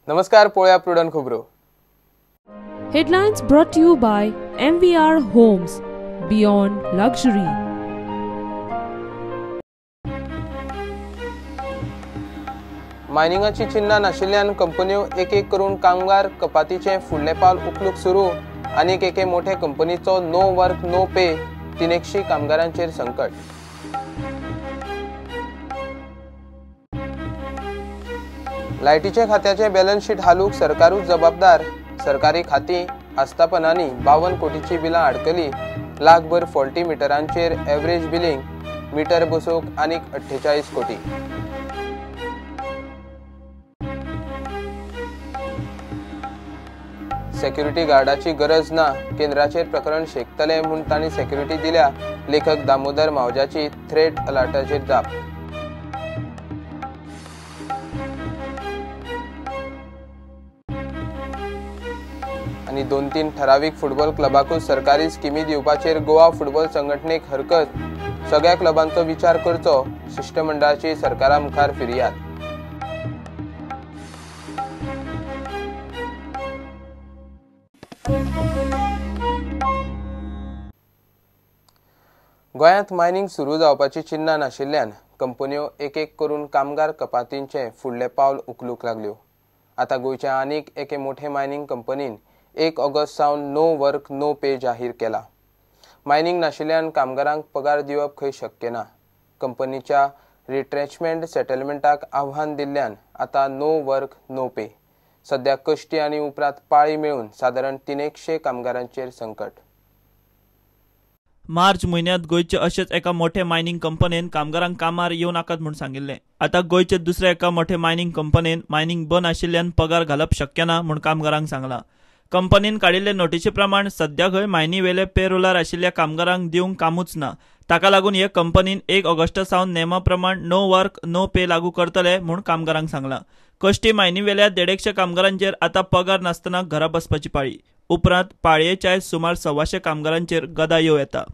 नमस्कार, पळोवया प्रुडंट खबरो. Headlines brought to you by MVR Homes, Beyond Luxury. मायनिंगाची चिन्हां नाशिल्ल्यान कंपन्यो एक एक करून कामगार कपातीचें फुडलें पावल उखलूंक सुरू. आनीक एके मोठे कंपनीचो नो वर्क नो पे, 300 कामगारांचेर संकट. लायटीचे खात्याचे बॅलन्स शीट हालूंक सरकारूच जबाबदार. सरकारी खातीं आस्थापनांनी 52 कोटीची बिलां आडकली. लाखभर फॉल्टी मिटरांचेर एव्हरेज बिलिंग, मिटर बसोवंक आनीक 48 कोटी. सेक्युरिटी गार्डाची गरज ना, केंद्राचेर प्रकरण शेकतले म्हूण तांणी सेक्युरिटी दिल्या. लेखक दामोदर मावजाची थ्रेट अलर्टाचेर जाप. आनी 2-3 ठरावीक फुटबॉल क्लबाकूच सरकारी स्किमी दिवपाचेर गोवा फुटबॉल संघटनेक हरकत. सगळ्या क्लबांचो विचार करचो, शिश्टमंडळाची सरकारा मुखार फिर्याद. गोंयांत मायनिंग सुरू जावपाची चिन्हां नाशिल्ल्यान कंपन्यो एक एक करून कामगार कपातींचें फुडलें पावल उखलूंक लागल्यो. आतां गोंयच्या आनीक एके मोठे मायनिंग कंपनीन 1 ऑगस्ट सावन नो वर्क नो पे जाहीर केला. मायनिंग नाशिल्ल्यान कामगारांक पगार दिवप खंय शक्य ना. कंपनीच्या रिट्रेंचमेंट सेटलमेंटाक आव्हान दिल्ल्यान आतां नो वर्क नो पे. सद्या कश्टी आनी उपरांत पाळी मेळून सादारण 300 कामगारांचेर संकट. मार्च म्हयन्यांत गोंयचे अशेच एका मोठे मायनिंग कंपनीन कामगारांक कामार येवं नाकात म्हूण सांगिल्लें. आतां गोंयचे दुसऱ्या एका मोठे मायनिंग कंपनीन मायनिंग बंद आशिल्ल्यान पगार घालप शक्य ना म्हूण कामगारांक सांगलां. कंपनीन काडिल्ले नोटीशी प्रमाण सद्या खंय मायनी वेले पेरोलार आशिल्ल्या कामगारांक दिवंक कामूच ना. ताका लागून हे कंपनीन 1 ऑगस्टा सावन नेमा प्रमाण नो वर्क नो पे लागू करतले म्हूण कामगारांक सांगलां. कश्टी मायनी वेल्या 150 कामगारांचेर आतां पगार नासतना घरा बसपाची पाळी. उपरांत पाळयेच्याय सुमार 125 कामगारांचेर गदा येवं येता.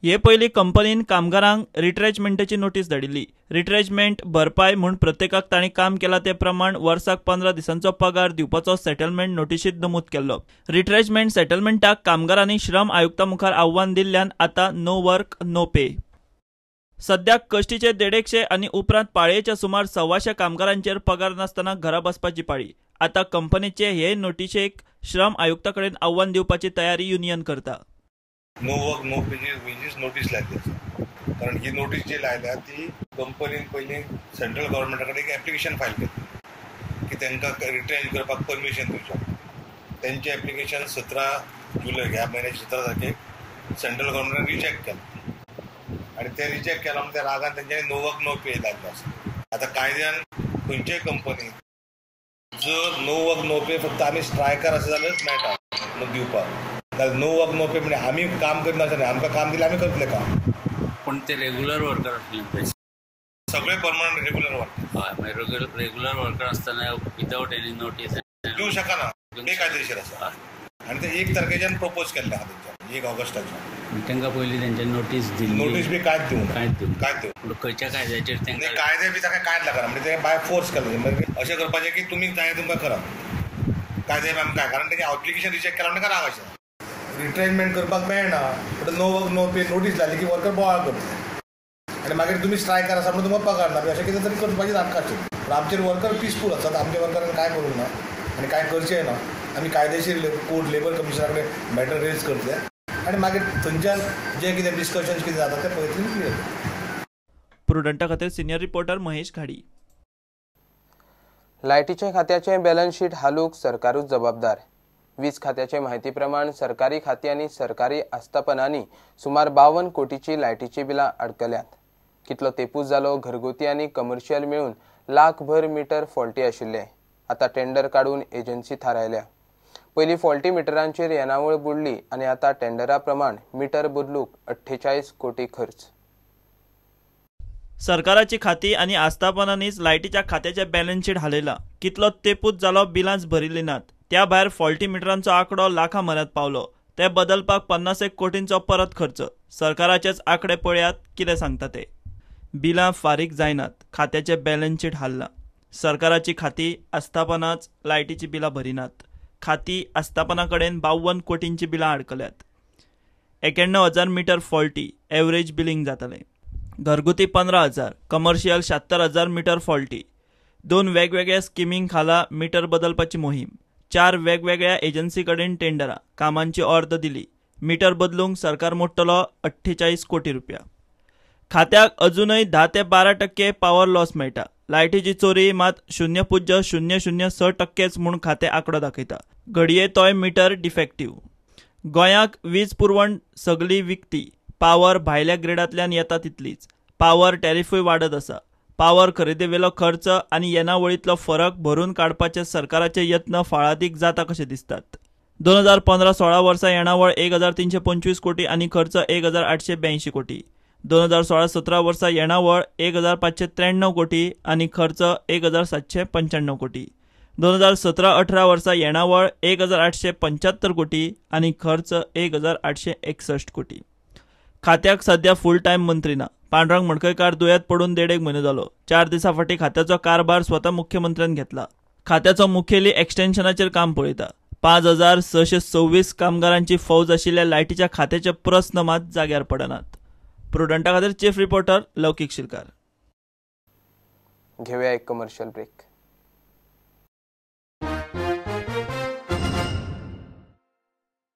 हे पयलीं कंपनीन कामगारांक रिट्रेचमेंटाची नोटीस धाडिल्ली. रिट्रेचमेंट भरपाय म्हूण प्रत्येकाक तांणी काम केलां ते प्रमाण वर्साक 15 दिसांचो पगार दिवपाचो सेटलमेंट नोटिशींत नमूद केल्लो. रिट्रेचमेंट सेटलमेंटाक कामगारांनी श्रम आयुक्ता मुखार आव्हान दिल्ल्यान आतां नो वर्क नो पे. सद्याक कश्टीचे 150 आनी उपरांत पाळयेच्या सुमार 125 कामगारांचेर पगार नासतना घरा बसपाची पाळी. आतां कंपनीचे हे नोटिशेक श्रम आयुक्ता कडेन आव्हान दिवपाची तयारी युनियन करता. नो वर्क नो पेची वेजीस नोटीस लायल्ली आसा. कारण ही नोटीस जी लायल्या ती कंपनीन पयलीं सेंट्रल गव्हर्मेंटा कडेन एक एप्लिकेशन फायल केली की तांकां रिट्रेंच करपाक परमिशन दिवचें. तेंचें एप्लिकेशन 17 जुलय ह्या म्हयन्याच्या 17 तारखेक सेंट्रल गव्हर्मेंटान रिजेक्ट केलें आनी तें रिजेक्ट केलां म्हूण त्या रागान तेंच्यांनी नो वर्क नो पे लायल्लो आसा. आतां कायद्यान खंयचेय कंपनी जर नो वर्क नो पे फक्त आमी स्ट्रायकार आसा जाल्यारच मेळटा दिवपाक. जाल्यार नो वर्क नो पे म्हणजे आमी काम करिनासतना आमकां काम दिलें आमी करतले काम. पूण ते रेगुलर वर्कर आसले सगळे परमनंट रेगुलर वर्कर. हय, मागीर रेगुलर वर्कर आसतना विदावट एनी नोटीस दिवं शकना, बेकायदेशीर आसा. आनी ते 1 तारखेच्यान प्रपोज केल्ले आहा तेंच्यान, 1 ऑगस्टाच्यान. तांकां पयलीं तेंच्या नोटीस दिली, नोटीस बी कांयच दिवंक ना, कांयच दिवंक. खंयच्या कायद्याचेर तांकां कायदे बी ताका कांयच लागना, म्हणजे ते बाय फोर्स केलें. म्हणजे अशें करपाचें की तुमी जाय तुमकां करा, कायदे बी आमकां काय, कारण तेजें एप्लिकेशन रिजेक्ट केलां म्हणटा राग आसा. रिट्रेंचमेंट करपाक मेळना, but no work no pay notice लायली की वर्कर बोवाळ करतले आनी मागीर तुमी स्ट्रायकार आसा म्हणून तुमकां पगार ना, अशें कितें तरी करपाची नाटकां आशिल्ली. पूण आमचेर वर्कर पिसफूल आसात, आमच्या वर्करान कांय करूंक ना आनी कांय करचें ना. आमी कायदेशीर कोर्ट लेबर कमिशना कडेन मॅटर रेज करतले आनी मागीर थंयच्यान जें कितें डिस्कशन कितें जाता तें पळयतले क्लियर. प्रुडंटा खातीर सिनियर रिपोर्टर महेश घाडी. लायटीच्या खात्याचें बॅलन्स शीट हालूंक सरकारूच जबाबदार. वीज खात्याचे म्हायती प्रमाण सरकारी खातीं आनी सरकारी आस्थापनांनी सुमार 52 कोटीची लायटीची बिलां अडकल्यात. कितलो तेपूच जालो घरगुती आनी कमर्शियल मेळून लाखभर मिटर फॉल्टी आशिल्ले. आतां टेंडर काडून एजन्सी थारायल्या. पयलीं फॉल्टी मिटरांचेर येणावळ बुडली आनी आतां टेंडरा प्रमाण मिटर बदलूंक 48 कोटी खर्च. सरकाराची खाती आनी आस्थापनांनीच लायटीच्या खात्याचे बॅलन्स शीट हालयला. कितलो तेपूच जालो बिलांच भरिल्ली नात. त्या भायर फॉल्टी मिटरांचो आंकडो लाखां म्हऱ्यांत पावलो. ते बदलपाक 50 कोटींचो परत खर्च. सरकाराचेच आंकडे पळयात कितें सांगता ते. बिलां फारीक जायनात, खात्याचे बॅलन्स शीट हाल्लां. सरकाराची खाती आस्थापनाच लायटीची बिलां भरिनात. खाती आस्थापना कडेन 52 कोटींची बिलां आडकल्यात. 91,000 मिटर फॉल्टी, एवरेज बिलिंग जातालें. घरगुती 15,000, कमर्शियल 76,000 मिटर फॉल्टी. 2 वेगवेगळ्या स्किमींग खाला मिटर बदलपाची मोहीम. 4 वेगवेगळ्या एजन्सी कडेन टेंडरां, कामांची ऑर्द दिली. मिटर बदलूंक सरकार मोडटलो 48 कोटी रुपया. खात्याक अजूनय 10 ते 12% पावर लॉस मेळटा. लायटीची चोरी मात 0.006% म्हूण खातें आंकडो दाखयता. घडये तोय मिटर डिफेक्टीव. गोंयाक वीज पुरवण सगली विकती. पावर भायल्या ग्रेडांतल्यान येता तितलीच. पावर टॅरिफूय वाडत आसा. पावर खरेदीवेलो खर्च आनी येणावळींतलो फरक भरून काडपाचे सरकाराचे यत्न फळादीक जाता कशे दिसतात. 2015-16 वर्सा येणावळ 1325 कोटी आनी खर्च 1882 कोटी. 2016-17 वर्सा येणावळ 1593 कोटी आनी खर्च 1795 कोटी. 2017-18 वर्सा येणावळ 1875 कोटी आनी खर्च 1861 कोटी. खात्याक सध्या फूल टायम मंत्री ना. पांडुरंग मडकयकार दुयेंत पडून 1.5 म्हयनो जालो. 4 दिसां फाटीं खात्याचो कारभार स्वता मुख्यमंत्र्यान घेतला. खात्याचो मुखेली एक्सटेन्शनाचेर काम पळयता. 5626 कामगारांची फौज आशिल्ल्या लायटीच्या खात्याचे प्रस्न मात जाग्यार पडनात. प्रुडंटा खातीर चीफ रिपोर्टर लौकीक शिलकार. घेवया एक कमर्शियल ब्रेक.